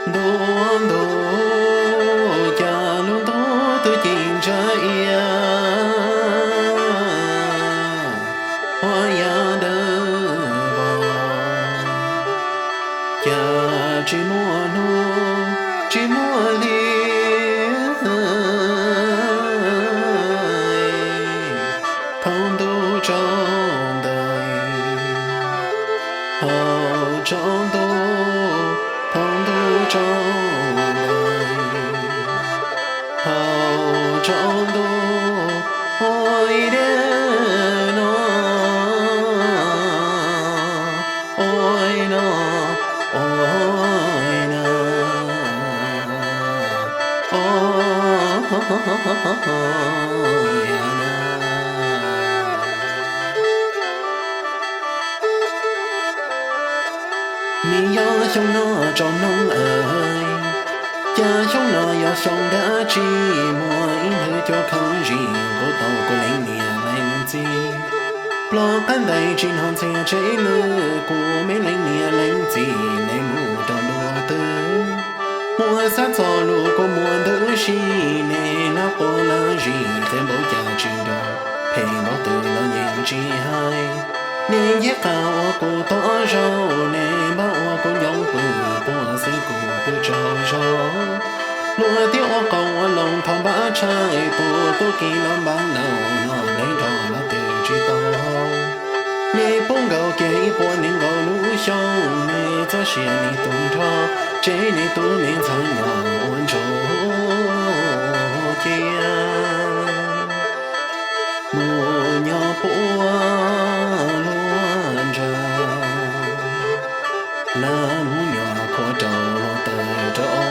Ntuj ntuj, cas lub ntuj twb ci ntsa ia, ua yam dawb vog, cas tsis muaj hnub tsis muaj hli. Thaum ntuj tsaus ntais, thaum tsaus ntuj, thaum ntuj tsaus ntais, thaum tsaus ntuj, ua ib diav no, ua ib no, ua ib no, ua ib no. Nws yog xyoo no tsaus ntuj aw, cas xyoo no yog xyoo dab tsi, muaj ib nthwv cua khaub zig nqus tau kuv leej niam leej txiv. Ploj qab ntais tsis hnov ntxhias tsev lwm, kuv me leej niam leej txiv nej mus rau luag twg. Muaj xav txog lus kua muag ntws si, nej nab quas laj zis qe npaum cas tsis nrog, phem npaum twg los yeej tsis hais. Nej nceb qab ua kuv tom zaug, nej npaj ua kuv ncoob pw, puag xwb kuv pw tsaug zog. Luag twb ua qauv ua loo thov npaj tshais, tus tub ki los npaj laus, noj nplej nrog los twb tsis tau. Nej pub nkaus kiag ib puas nees nkaum lub xyoo, nej txoj sia nej tu nrho, tsev nej tub nej ntxhais nyob ua ntsuag cia. Mus nyob puag luag ntsa, lawv mus nyob khuav rau luag taw rau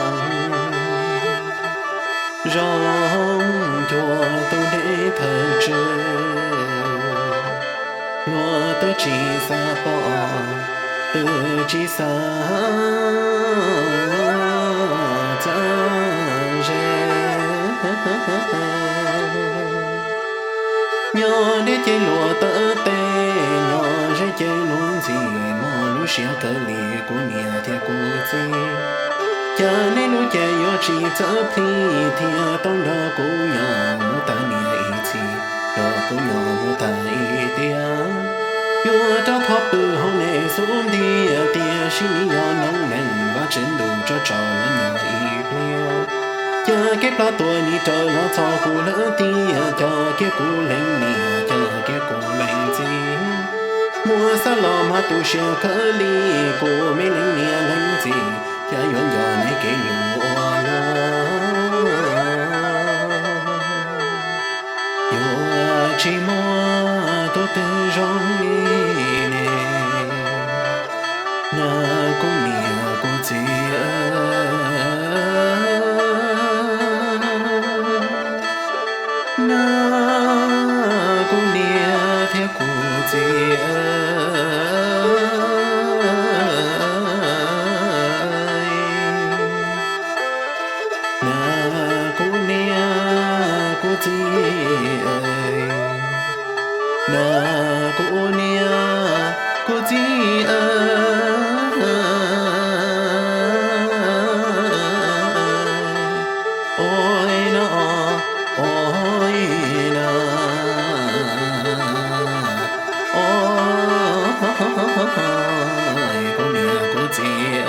zoo, cuag tus dej thawj tswv. Luag twb tsis xav pom, twb tsis xav txawj ze. Nyob deb ces luag taw tes, nyob ze ces luag ntxhi, muaj lub siab kawg li kuv niam thiab kuv txiv. Cas nej lub cev yuav tsis txawj plhis thiab tau nrog kuv nyob mus tas niaj ib txhis, nrog kuv nyob mus tas ib tiam. Yuav rov thov pw hauv nej xub ntiag, tiam sis nej yog noob neej, Vajtswv ntuj tso tso los nyob ib pliag. Cas kev plab tuag nim raws los txog kuv lawm tiag, cog kiag kuv leej niam, cog kiag kuv leej txiv. Muaj xav los mas tu siab kawg li, kuv me leej niam leej txiv, cas yuav nco nej kev lus ua luaj. Yuav tsis muaj tus twg zoo li nej, na kuv niam kuv txiv, na kuv niam thiab kuv txiv. Na kuv niam kuv txiv, na kuv niam kuv txiv, ua ib no, ua ib no, ua kuv niam kuv txiv.